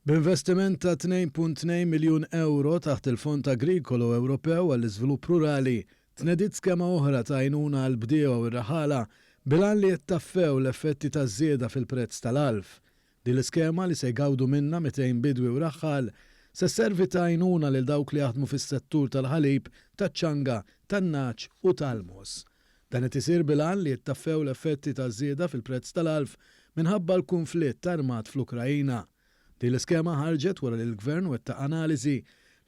B'investiment ta' 2.2 miljun ewro taħt il-Fond Agrikolu Ewropew għall-Iżvilupp Rurali, tnediet skema oħra ta' għajnuna għall-bdiewa u r-raħħala bil-għan li jittaffew l-effetti taż-żieda fil-prezz tal-għalf. Din l-iskema li se jgawdu minnha 200 bidwi u raħħal se sservi ta' għajnuna lil dawk li jaħdmu fis-settur tal-ħalib, taċ-ċanga, tan-nagħaġ u tal-mogħoż. Dan qed isir bil-għan li jittaffew l-effetti taż-żieda fil-prezz tal-għalf minħabba l-kunflitt armat fl-Ukraina. Din l-iskema ħarġet wara li l-Gvern wettaq analiżi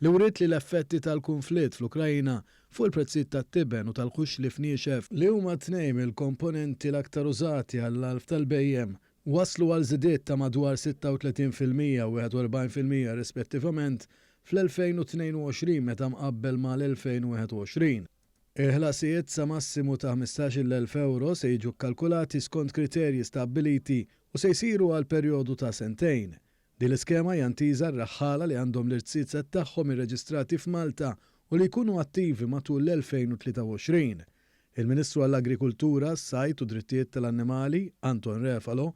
li wriet li l-effetti tal-kunflitt fl-Ukraina fuq il-prezzijiet tat-tiben u tal-ħuxlief niexef, li huma tnejn mill-komponenti l-aktar użati għall-għalf tal-bhejjem, waslu għal żidiet ta' madwar 36% u 41% rispettivament fl-2022 meta mqabbel mal-2021. Il-ħlasijiet sa massimu ta' 15,000 ewro se jiġu kkalkulati skont kriterji stabbiliti u se jsiru għal perjodu ta' sentejn. Din l-iskema hija intiża għar-raħħala li għandhom l-irziezet tagħhom irreġistrati f'Malta u li jkunu attivi matul l-2023. Il-Ministru għall-Agrikultura, s-Sajd u Drittijiet tal-Annimali, Anton Refalo,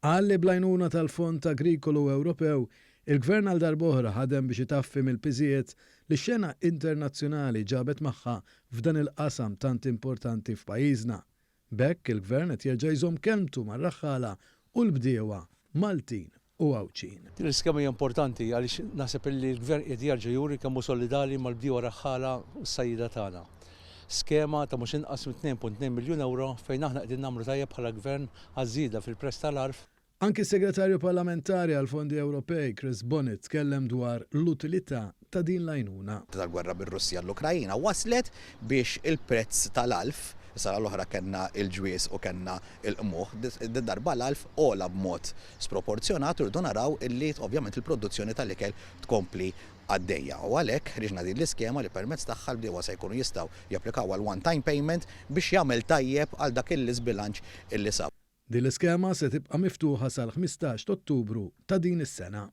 qal li bl-għajnuna tal-Fond Agrikolu Ewropew, il-Gvern għal darb'oħra ħadem biex itaffi mill-piżijiet li x-xena internazzjonali ġabet magħha f'dan il-qasam tant importanti f'pajjiżna. B'hekk il-Gvern qed jerġa' jżomm kelmtu mar-raħħala u l-bdiewa Maltin u Għawdxin. Din l-iskema hija importanti għaliex naħseb illi l-Gvern qiegħed jerġa' juri kemm hu solidali mal-bdiewa raħħala u s-sajjieda tagħna. Skema ta' mhux inqas minn 2.2 miljun ewro fejn aħna qegħdin nagħmlu tajjeb bħala Gvern għaż-żieda fil-prezz tal-għarf. Anki s-Segretarju Parlamentari għall-Fondi Ewropej, Chris Bonett tkellem dwar l-utilità ta' din l-għajnuna. Tal-gwerra bir-Russja l-Ukrajina waslet biex il-prezz tal-għalf, is-sena l-oħra kellna l-ġwież u kellna l-qmuħ, din-darba l-għalf għola b'mod sproporzjonat u rridu naraw illi ovvjament il-produzzjoni tal-ikel tkompli għaddejja. U għalhekk ħriġna din l-iskema li permezz tagħha l-bdiewa se jkunu jistgħu japplikaw għal one time payment biex jagħmel tajjeb għal dak l-iżbilanċ illi sab. Din l-iskema se tibqa' miftuħa sal-15 t'Ottubru ta' din is-sena.